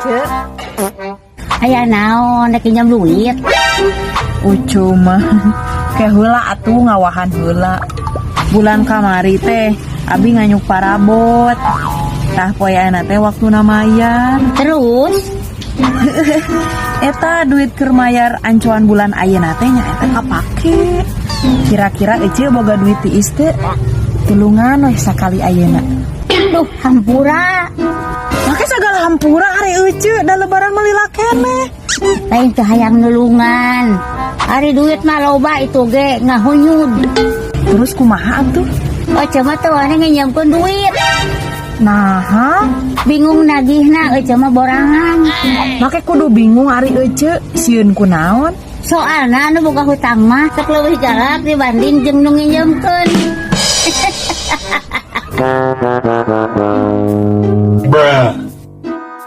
Ceu. Aya naon rek pinjam duit? Ucu mah ke heula atuh ngawahan heula. Bulan kamari teh abi nganyuk parabot. Tah, poe ayeuna teh waktuna mayar. Terus? Eta duit keur mayar ancoan bulan ayeuna teh nyaeta kapake. Kira-kira Ece boga duit tiis teu? Tulungan weh sakali ayeuna. Duh, hampura. Make sagala hampura, ari Ece, da lebaran mah lila keneh. Lain teu hayang nulungan. Ari duit mah loba itu ge ngahunyud. Terus kumaha atuh? Oh, mah teu wani nginjemkeun duit. Naha? Bingung nagihna, Ece mah borangan. Make kudu bingung, ari Ece sieun ku naon? Soalna anu boga hutang mah sok leuwih galak dibanding jeung nu nginjemkeun. Bruh.